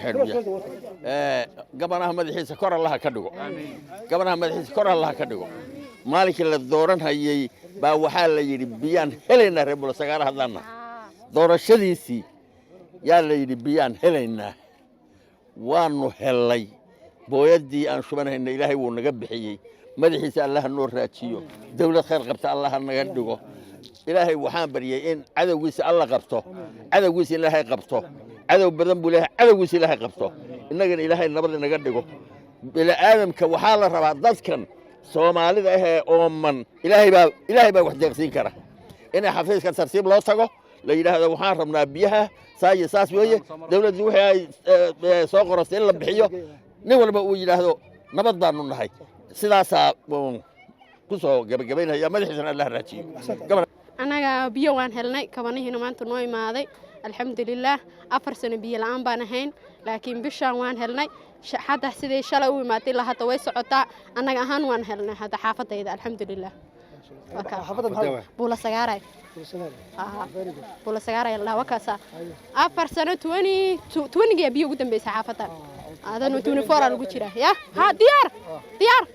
Xidhya gabanaha madaxiisa kor Allaha ka dhigo, gabanaha madaxiisa kor Allaha ka dhigo. Maalinkii la dooranhayey baa waxaa la yidhi biyaan helaynaa. Reer Bulasagaara haddaanna doorashadiisii yaa la yidhi biyaan helaynaa, waanu helay. Booyaddii aan shubanayna Ilaahay wuu naga bixiyey. Madaxiisa Allaha noo raajiyo, dawlad khayr qabta Allaha naga dhigo. Ilaahay waxaan baryey in cadowgiisa Alla qabto, cadowgiisa Ilaahay qabto. Cadow badan buu leeyahay, cadowgiisa Ilaahay qabto. Innagana Ilaahay nabad inaga dhigo. Bini'aadamka waxaa la rabaa, dadkan Soomaalida ahee ooman, Ilaahay baa wax deeqsiin kara. Inay xafiiska tartiib loo tago, la yidhaahdo waxaan rabnaa biyaha saa iyo saas weeye, dawladdu wixii ay soo qorastay in la bixiyo, nin walba uu yidhaahdo nabad baanu nahay. Sidaasaa ku soo gebagabaynaya. Madaxiisana Allah raajiyo. Annaga biyo waan helnay, kabanihiina maanta noo imaaday, alxamdulilaah. 4 sano biyo la'aan baan ahayn, laakiin bishaan waan helnay. Hadda siday shalay u imaatay ilaa hadda way socotaa. Annaga ahaan waan helnay hadda xaafadayda, alxamdulilah. Buula Sagaaray, Buula Sagaaray la wakaasa. 4 sano, 2020-giyaa biyo ugu dambeysay xaafaddan. Adana 24 aa lagu jiraa. Ya ha, diyaar, diyaar.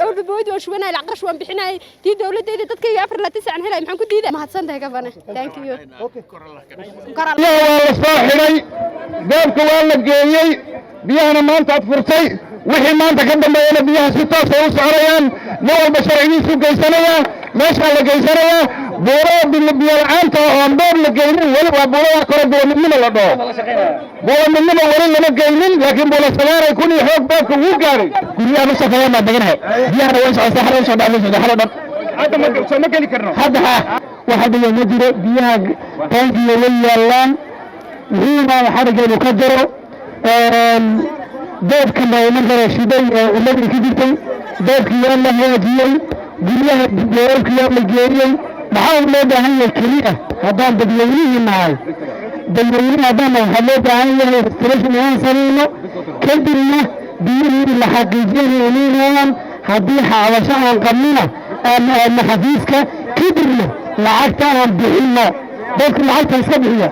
Awalba booydi waan shubanayay, lacag qarash waan bixinayay. Tii dowladayda dadkayga 24 saacan helay, maxaan ku diiday? Mahadsan tahay gabane, thank you. Biyaha waa la soo xidhay, beebka waa la geeyey, biyahana maanta aad furtay. Wixii maanta ka dambeeyana biyaha si toosay u soconayaan. Nin walba sharcigiisu geysanayaa, meeshaa la geysanayaa. Buurada biyo la'aanta oo aan beeb la geynin weli waa buurada kore, Buula Midnimo la dhaho. Buula Midnimo weli lama geynin, laakiin Buula Sagaaray kun iyo xoog beebka wuu gaaray. Guryaha ma shaqeeyaan baan deganahay, biyahana way socotay, xalay soo dhacday, socday xalay dhan. Hadda ma soo ma geli karno. Hadda ha, waxa dhiga ma jiro. Biyaha taankiga way yaallaan, wuxuuna xadhiggeedu ka jaro beebka marka hore shiday oo ciladii ka jirtay. Beebkii yaa la hagaajiyey, guryaha beebkii yaa la geeyey. Maxaa loo baahan yahay keliya? Haddaan dadweynihii nahay, dadweynihi haddaan nahay, waxaa loo baahan yahay registration inaan samayno, kadibna biyihii la xaqiijinay inaynayaan. Haddii xabasho aan qabnina aan aadno xafiiska, kadibna lacagta aan bixinno. Dadka lacagta iska bixiya.